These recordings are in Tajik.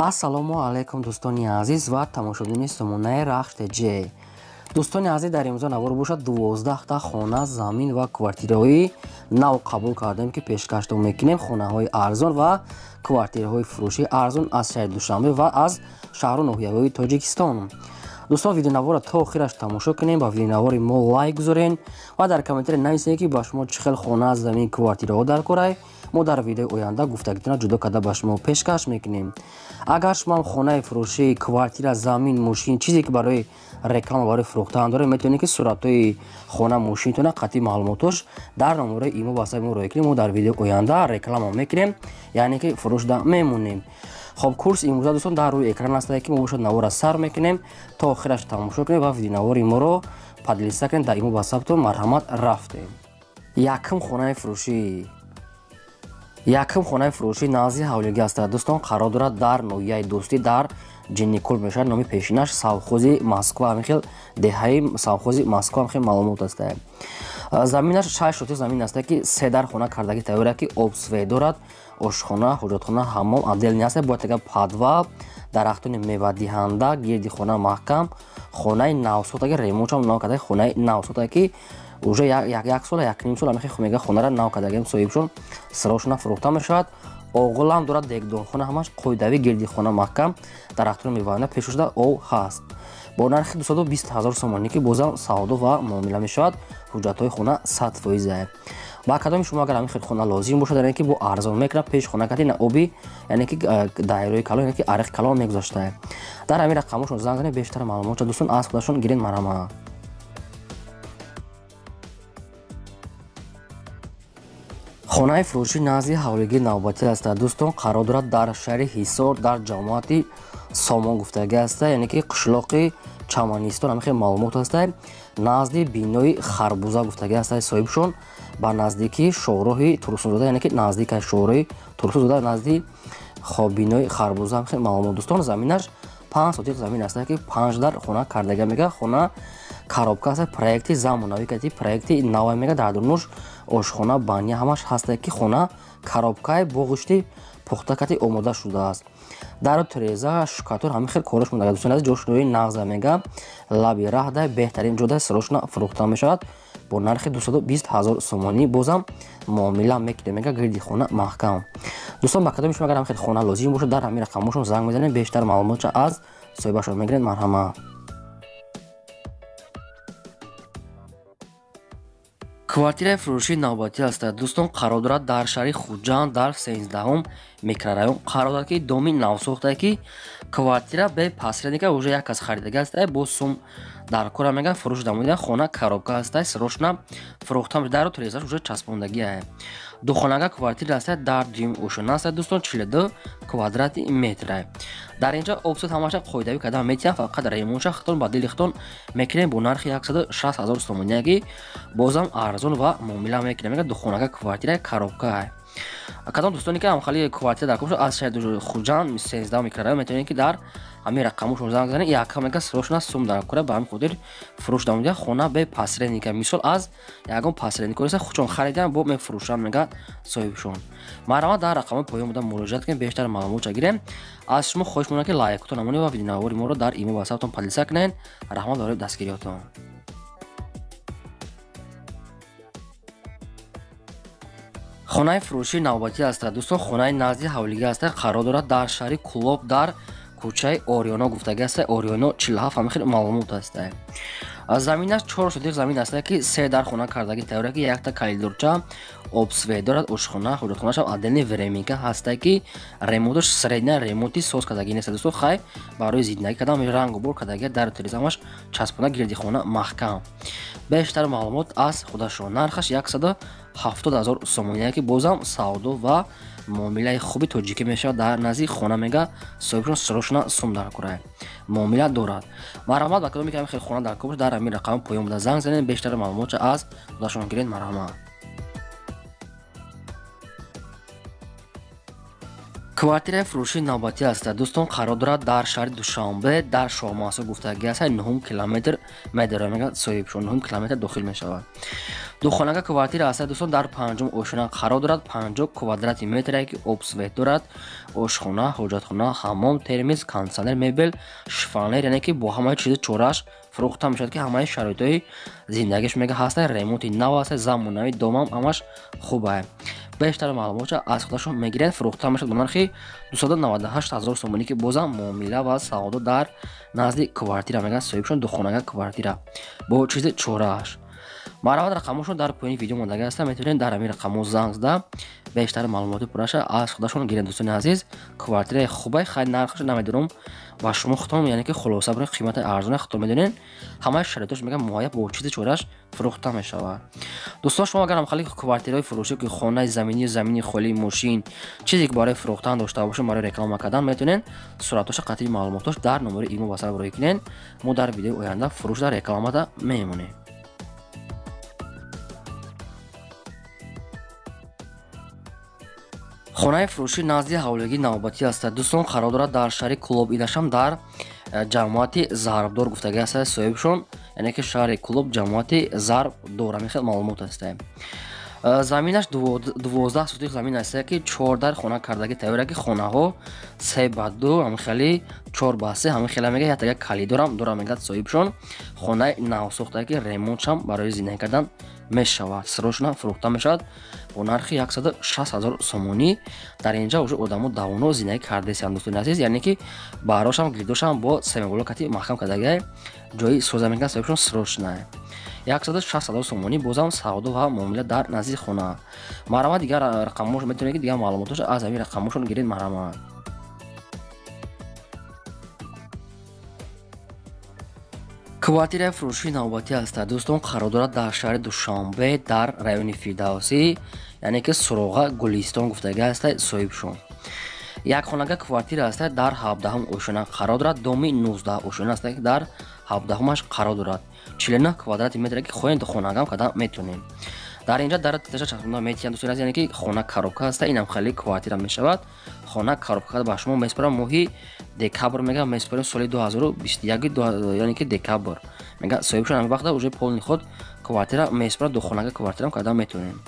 Ассалому алайкум дӯстони азиз ва тамошобинони сомонаи Рахш ТЖ. Дӯстони азиз, дар имрӯза навор бошад 12та хона, замин ва квартираҳои нав қабул кардем, ки пешкаштон мекунем. Хонаҳои арзон ва квартираҳои фурӯшии арзон аз шаҳри Душанбе ва аз шаҳру ноҳияҳои Тоҷикистон. Дӯстон, видеонаворро то охираш тамошо кунем, ба видеонавори мо лайк гузорен ва дар комментария нависед, ки ба шумо чӣ хел хона, замин, квартираҳо дар корай. Мо дар видеои оянда гуфтагитона ҷудо карда ба шумо пешкаш мекунем. Агар шумо хонаи фурӯшӣ, квартира, замин, мошин, чизе ки барои реклама, барои фурӯхтан доред, метавонед ки суратҳои хона, мошинтона қатъи маълумотош дар номерои имо ватсапи мо роя кунем. Мо дар видеои оянда реклама мекунем, яъне ки фурӯшда мемонем. Хоб, курс имрӯза, дӯстон, дар рӯи экран аст, ки мо бошад навора сар мекунем, то охираш тамошо кунем ва видеонавори моро поделиться кунем дар имо ватсаптон. Марҳамат, рафтем. Якум хонаи фурӯшӣ. Якум хонаи фурӯшӣ назди ҳавлигӣ аст, дӯстон, қарор дорад дар ноҳияи Дӯстӣ, дар Ҷинникул мешавад. Номи пешинаш совхози Москва, ҳамин хел деҳаи совхози Москва, ҳамин хел маълумот аст. Заминаш 6 сотих замин аст, ки се дар хона кардагӣ тайёр, ки обсве дорад, ошхона, ҳуҷратхона, ҳаммом отдельный аст, бояд така подвал, дарахтони мевадиҳанда, гирди хона маҳкам, хонаи навсохтаги, ремонтшам нав кардаги, хонаи навсохтаги, ки уже як сола, якним сол ҳамин мега хонара нав кардагим соҳибшон, сирошона фурӯхта мешавад. Оғулам дорад, дегдонхона, ҳамаш қоидавӣ, гирди хона маҳкам, дарахтони меваанда, пешшуда ов ҳаст. Бо нархи 220 ҳазор сомонӣ, ки бозам савдо ва муомила мешавад. Ҳуҷҷатҳои хона 100%. Ба кадоми шумо агар ҳамин хел хона лозим бошад, яъне ки бо арзон мекунад, пеш хона кати на оби, яъне ки дайрои калон, яъне ки ариқ калон мегузаштае. Дар ҳамин рақамошон занг занед, бештар маълумотша, дӯстон, аз худашон гиред. Марҳамат. Хонаи фурӯшӣ назди ҳавлигии навбатӣ аст, дӯстон, қарор дорад дар шаҳри Ҳисор, дар ҷамоати Сомон гуфтагӣ аст, яъне ки қишлоқи Чаманистон, ҳамин хел маълумот аст. Назди бинои Харбуза гуфтагӣ аст соҳибшон, ба наздикии шоҳроҳи Турсунзода, яъне ки наздика шоҳроҳи Турсунзода, назди бинои Харбуза, ҳамин хел маълумот, дӯстон. Заминаш 5 сотих замин аст, ки 5 дар хона кардага мега. Хона коробка аст, проекти замонавӣ кати, проекти навай мега. Дар дурнуш ошхона, баня ҳамаш ҳаст, ки хона коробкаи боғишти пухта кати омода шудааст. Дару тиреза, шукатур, ҳамин хел кораш монда, дӯстон азиз. Ҷошнои нағза мега, лаби раҳда, беҳтарин ҷода, сирошона фурӯхта мешавад бо нархи 220 ҳазор сомонӣ, бозам муомила мекунем мега. Гирди хона маҳкам. Дӯстон, ба кадоми шумо агар ҳамин хел хона лозим бошад, дар ҳамин рақамошон занг мезанем, бештар маълумотша аз соҳибашон мегиред. Марҳамат. Квартираи фурӯшии навбатӣ аст, дӯстон, қарор дорад дар шаҳри Хуҷанд, дар 13-ум микрорайон қарор дорад, ки доми навсохтае, ки квартира бе посредника уже як кас харидагӣ аст, бо сум дар кора мега, фурӯш дамоида. Хона коробка аст, сирошна фурӯхта, дару тирезаш уже часпондагӣ. Духонага квартира аст, дар дуюм ошона аст, дӯстон, 42 квадрати метр. Дар инҷа обсуд ҳамаша қоидавӣ карда метиҳам, фақат ремонша хитон ба дили хитон мекунем бо нархи 160 ҳазор сомонӣ, ки бозам арзон ва муомила мекунем мега. Духонага квартира коробка. Кадом дӯстоне ки ҳамхали квартира дар кор аз шаҳри Хуҷанд, 13 микрорайон, метавонед ки дар ҳамин рақамошон занг занед. Якам мега, сирошона сум дар кора, ба ҳамин хотир фурӯш дамоида. Хона бе посредника, мисол аз ягон посреднико нест, худшон харидан, бо мефурӯшанд мега соҳибшон. Марҳамат, дар рақамҳои поён буда муроҷиат кунед, бештар маълумотша гирем. Аз шумо хоҳиш мекунам, ки лайкотон намонед ва видеонавори моро дар имо ватсаптон поделиться кунед. Раҳмат барои дастгириётон. Хонаи фурӯшии навбатӣ аст, дӯстон, хонаи назди ҳавлигӣ аст, қарор дорад дар шаҳри Кулоб, дар кӯчаи Ориёно гуфтагӣ аст, Ориёно 47, ҳамин хел маълумот аст. Заминаш 4 сотих замин аст, ки се дар хона кардагӣ тайёр, ки якта калидорча, обсве дорад, ошхона, ҳуҷратхонашам отдельный, временка ҳаст, ки ремонташ средня, ремонти соз кардагӣ нест, дӯстон, хай барои зиндагӣ кардам рангу бор кардагӣ, дару тирезаамаш часпона, гирди хона маҳкам. Бештар маълумот аз худашон. Нархаш 170 ҳазор сомонӣ, ки бозам савдо ва муомилаи хуби тоҷикӣ мешавад. Дар назди хона мега соҳибшон, сирошона сум дар кора, муомила дорад. Марҳамат, ба кадоме ки ҳамин хел хона дар кор бошад, дар ҳамин рақами поён буда занг занед, бештар маълумотша аз худашон гиред. Марҳамат. Квартираи фурӯшии навбатӣ аст. Дӯстон, қарор дорад дар шаҳри Душанбе, дар Шоҳмансур гуфтагӣ аст, 9 километр медорад, мегӯяд соҳибшон 9 километр дохил мешавад. Духонага квартира аст, дӯстон, дар 5-ум ошёна қарор дорад, 50 квадрати метре ки об свет дорад, ошхона, ҳоҷатхона, ҳаммом, термис, кондитсионер, мебел, шифонер, яъне ки бо ҳамаи чизи чораш фурӯхта мешавад, ки ҳамаи шароитҳои зиндагиш мега ҳаста, ремонти нав аст, замонавӣ, домам ҳамаш хуб аст. Бештар маълумотша аз худашон мегиранд. Фурӯхта мешавад ба нархи 298 ҳазор сомонӣ, ки бозам муомила ва савдо дар назди квартира, мегӯяд соҳибшон, духонага квартира бо чизи чорааш. Марҳамат, рақамошон дар поёни видео мондага ҳастанд, метавонед дар ҳамин рақамҳо занг зада бештар маълумоти пурраша аз худашон гиред. Дӯстони азиз, квартираи хубай, хайр, нархаш намедонам, ва шумо худтон яъне ки хулоса биред, қимати арзона худтон медонед, ҳамаи шароитош мегӯям муҳайя, бо чизи чораш фурӯхта мешавад. Дӯстон, шумо агар ҳамхали квартираҳои фурӯшӣ, ки хонаи заминӣ, замини холӣ, мошин, чизе ки барои фурӯхтан дошта бошед, барои реклама кардан, метавонед суратоша қатъи маълумотош дар номери имо ба сар роҳӣ кунед. Мо дар видеои оянда фурӯш дар рекламада мемонем. Хонаи фурӯшӣ назди ҳавлигии навбатӣ аст. Дӯстон, қарор дорад дар шаҳри Кӯлоб, инашам дар ҷамоати Зарбдор гуфтагӣ аст соҳибшон, яъне ки шаҳри Кӯлоб, ҷамоати Зарбдор, ҳамин хел маълумот аст. Заминаш 12 сотих замин аст, ки 4 дар хона кардагӣ тайёра, ки хонаҳо 3 ба 2, ҳамин хели 4 ба 3, ҳамин хела мега, яктага калидорам дора, мегӯяд соҳибшон. Хонаи навсохта, ки ремонтшам барои зиндагӣ кардан мешавад, срочно фурӯхта мешавад бо нархи 160 ҳазор сомонӣ. Дар инҷа уже одамо давоно зиндагӣ кардесиянд, дӯстони азиз, яъне ки барошам гирдошам бо семеблокати маҳкам кардагиай, ҷои соза, мегӯяд соҳибшон, срочно 160 ҳазор сомонӣ, бозам савдо ва муомила дар назди хона. Марҳамат, дигар рақамҳош метавонед, ки дигар маълумотош аз ҳамин рақамҳошон гиред. Марҳамат. Квартираи фурӯшии навбатӣ аст. Дӯстон, қарор дорад дар шаҳри Душанбе, дар райони Фирдавсӣ, яъне ки суроға Гулистон гуфтагӣ аст соҳибшон. Якхонага квартира аст, дар 17-ум ошёна қарор дорад, доми 19 ошёна аст, ки дар 17-умаш қарор дорад, 49 квадрати метре, ки хоҳем духонагам карда метавонем. Дар инҷа дар таша часпонда метиҳанд, дӯстони азиз, яъне ки хона коробка аст, инам хеле квартира мешавад. Хона коробка ба шумо месупорам моҳи декабр, мегӯям месупорем соли 2021, яъне ки декабр, мегӯяд соҳибшон, ҳамин вақта уже полный ход квартира месупорад, духонага квартирам карда метавонем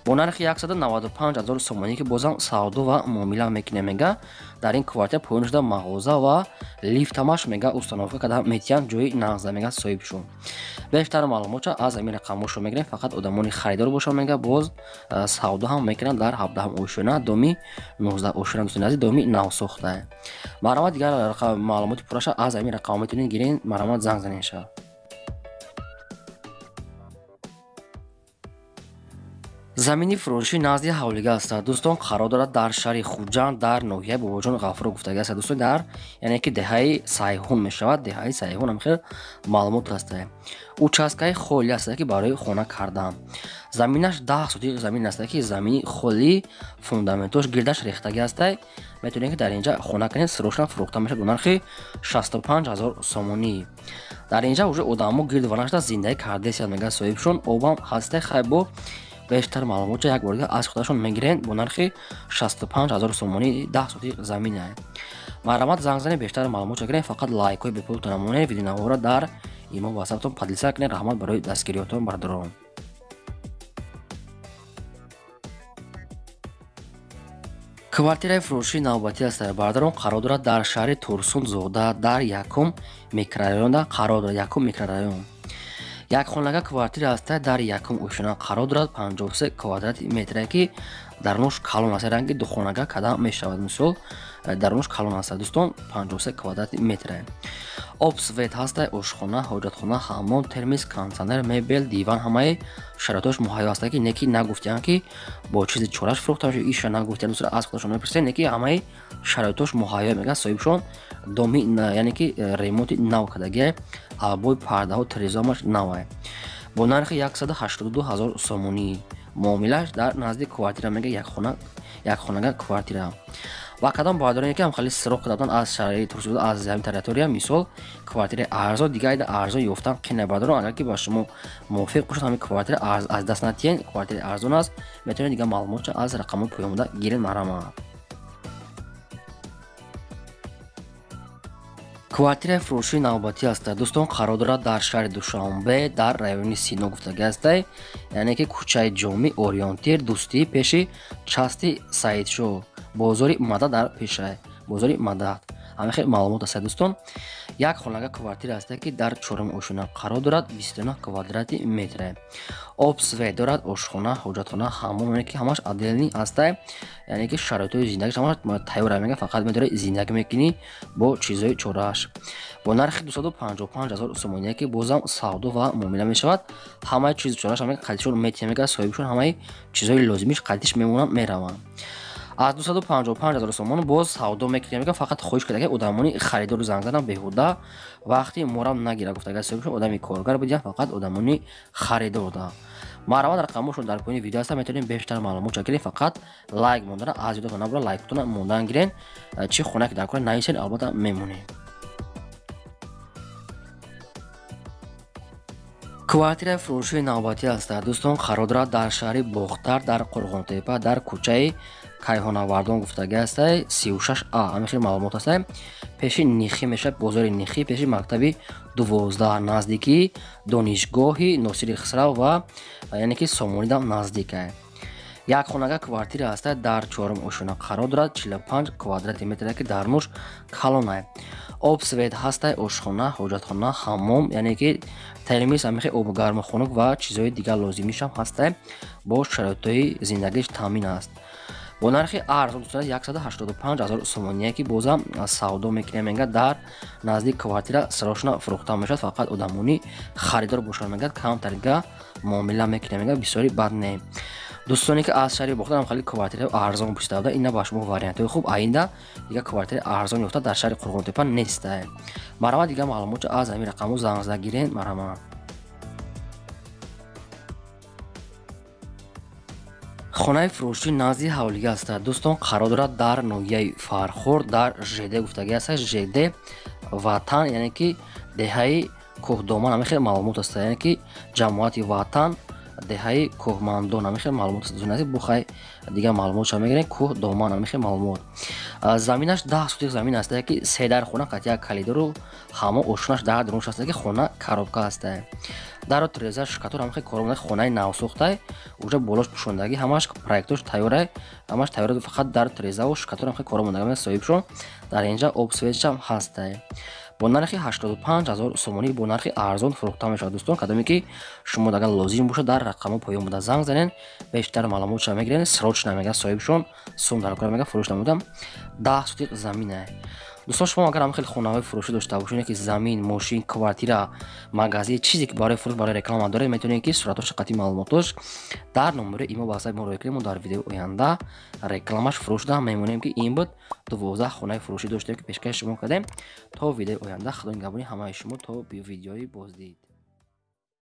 бо нархи 195 ҳазор сомонӣ, ки бозам савдо ва муомила мекунем. Мега, дар ин квартира поён шуда мағоза ва лифтамаш, мега, установка карда метиҳанд, ҷои нағза, мега соҳибшон. Бештар маълумотша аз ҳамин рақамҳошо мегирем, фақат одамони харидор бошанд, мега, боз савдо ҳам мекунанд дар 17-ум ошёна, доми 19 ошёна, дӯстони азиз, доми навсохта. Марҳамат, дигар маълумоти пурраша аз ҳамин рақамҳо метавонед гиред. Марҳамат, занг занед ша. Замини фурӯшӣ назди ҳавлига аст. Дӯстон, қарор дорад дар шаҳри Хуҷанд, дар ноҳияи Бобоҷон Ғафуров гуфтагӣ аст, дӯстон, дар яъне ки деҳаи Сайҳун мешавад, деҳаи Сайҳун, ҳамин хел маълумот аст. Участкаи холӣ аст, ки барои хона кардан. Заминаш 10 сотих замин аст, ки замини холӣ, фундаментош гирдаш рехтагӣ аст, метавонед ки дар инҷа хона кунед. Срочно фурӯхта мешавад бо нархи 65 ҳазор сомонӣ. Дар инҷа уже одамо гирд ванашда зиндагӣ кардесиянд, мегӯяд соҳибшон, обам ҳаста. Хай, бо бештар маълумотша як бор дига аз худашон мегиранд. Бо нархи 65 ҳазор сомонӣ 10 сотих замин. Марҳамат, занг занед, бештар маълумотша гиред. Фақат лайкҳои бепултон намонед, видеонаворо дар имо ватсаптон поделиться кунед. Раҳмат барои дастгириётон, бародарон. Квартираи фурӯшии навбатӣ аст, бародарон, қарор дорад дар шаҳри Турсунзода, дар якум микрорайонда қарор дорад, якум микрорайон. Якхонага квартира аст, дар якум ошёна қарор дорад, 53 квадрати метре, ки дарунаш калон аст, ранги духонага карда мешавад, мисол, дарунаш калон аст, дӯстон, 53 квадрати метре. Об свет ҳаст, ошхона, ҳоҷатхона, ҳаммом, термис, кондитсионер, мебел, диван, ҳамаи шароитош муҳайё аст, ки неки нагуфтиянд, ки бо чизи чораш фурӯхта мешавад, иша нагуфтиянд, дӯстон, аз худашон мепурсед, неки ҳамаи шароитош муҳайё, мегӯяд соҳибшон, доми яъне ки ремонти нав кардагиай, абои пардаҳо, телевизораш навай. Бо нархи 182 ҳазор сомонӣ, муомилаш дар назди квартира, мега, якхонага квартира. Ва кадом бародароне ки ҳам хеле сироқ карданд аз шаҳри Турсунзода, аз ҳамин территория, мисол, квартираи арзон, дигар айда арзон ёфтан қина, бародарон, агар ки ба шумо мувофиқ бошад, ҳамин квартира аз даст натиҳед, квартираи арзон аст, метавонед дигар маълумотша аз рақамҳои поёнбуда гиред. Марҳамат. Квартираи фурӯшии навбатӣ аст, дӯстон, қарор дорад дар шаҳри Душанбе, дар райони Сино гуфтагӣ аст, яъне ки кӯчаи Ҷомӣ, Ориентир, Дӯстӣ, пеши части Саидшоҳ, бозори Мадад дар пешай, бозори Мадад. Ҳамин хел маълумот аст, дӯстон. Як хонага квартира аст, ки дар чорум ошёна қарор дорад, 29 квадрати метре. Об, свет дорад, ошхона, ҳоҷатхона, ҳаммом, яъне ки ҳамаш отдельный аст, яъне ки шароитҳои зиндагиш ҳамаш тайёр, мега фақат медорӣ зиндагӣ мекунӣ бо чизҳои чорааш. Бо нархи 255 ҳазор сомоние, ки бозам савдо ва муомила мешавад. Ҳамаи чизи чорааш ҳама қадишон метия, мега соҳибшон ҳамаи чизҳои лозимиш қадиш мемонанд, мераванд. Аз 255 ҳазор сомон боз савдо мекунем, мега фақат хоҳиш карда, ки одамони харидору занг задан беҳуда вақти морам нагира, гуфтага соҳибшон одами коргар будиям, фақат одамони харидор да. Марҳамат, рақамошон дар поёни видео ҳаст, метавонем бештар маълумот гирем. Фақат лайк мондана аз ёдатон набура, лайкотона мондан гирен, чӣ хона ки дар кора нависен, албатта мемонем. Квартираи фурӯшии навбатӣ аст, дӯстон, қарор дорад дар шаҳри Бохтар, дар Қурғонтепа, дар кӯчаи Кайҳонавардон гуфтагӣ аст, 36 А. Ҳамин хел маълумот аст. Пеши Нихӣ мешавад, бозори Нихӣ, пеши мактаби 12, наздикии донишгоҳи Носири Хисрав ва яъне ки Сомонидам наздик. Як хонага квартира аст, дар чорум ошёна қарор дорад, 45 квадрати метр, ки дарнуш калонай. Об, свет ҳастай, ошхона, ҳоҷатхона, ҳаммом, яъне ки термис, ҳамихе об гарму хунук ва чизҳои дигар лозимишам ҳастай, бо шароитҳои зиндагиш таъмин аст. Бо нархи арзон, дӯстон, 185 ҳазор сомоние, ки бозам савдо мекунем, мега дар наздик квартира срочно фурӯхта мешавад, фақат одамони харидор бошанд, мега камтарига муомила мекунем, мега бисёри бад не. Дӯстоне ки аз шаҳри Бохтар ҳам хеле квартираи арзон пурсида буда, ина ба шумо вариантҳои хуб. Оинда дигар квартираи арзон ёфта дар шаҳри Қурғонтепа нест. Марҳамат, дигар маълумотро аз ҳамин рақамҳо занг зада гирен, марҳамат. Хонаи фурӯшӣ назди ҳавлига аст, дӯстон, қарор дорад дар ноҳияи Фархор, дар ЖД гуфтагӣ аст, ЖД Ватан, яъне ки деҳаи Кӯҳдоман, ҳамин хел маълумот аст, яъне ки ҷамоати Ватан, деҳаи Кӯҳмандон, ҳамин хел маълумот аст. Дӯстони азиз, бухай дигар маълумотша мегирем. Кӯҳдоман, ҳамин хел маълумот. Заминаш 10 сотих замин аст, ки се дар хона қат як калидору ҳамо ошонаш дар дарунаш аст, ки хона коробка аст. Дару тиреза, шкатур ҳамин хел кор, хонаи навсохтай, уже болош пӯшондагӣ, ҳамаш проектош тайёрай, ҳамаш тайёр, фақат дару тирезаву шкатур ҳамин хел кор мондагӣ соҳибшон. Дар инҷа об, светшам ҳастай. Бо нархи 85 ҳазор сомонӣ, бо нархи арзон фурӯхта мешавад, дӯстон. Кадоме ки шумо агар лозим бошад, дар рақамҳо поён буда занг занен, бештар маълумотша мегирен. Срочно, мега соҳибшон сум дар кора, мега фурӯш намудам. 10 сотиқ замина. Дӯстон, шумо агар ҳам хеле хонаҳои фурӯшӣ дошта бошед, ки замин, мошин, квартира, магазин, чизе ки барои фурӯш, барои реклама доред, метавонед ки суратош, қатъи маълумотош дар номери имо ба сайт мо рӯй кунем. Мо дар видеои оянда рекламаш фурӯш да мемонем, ки ин буд 12 хонаи фурӯшӣ доштем, ки пешкаши шумо кардем. То видеои оянда, Худо нигаҳбони ҳамаи шумо, то видеои боздид.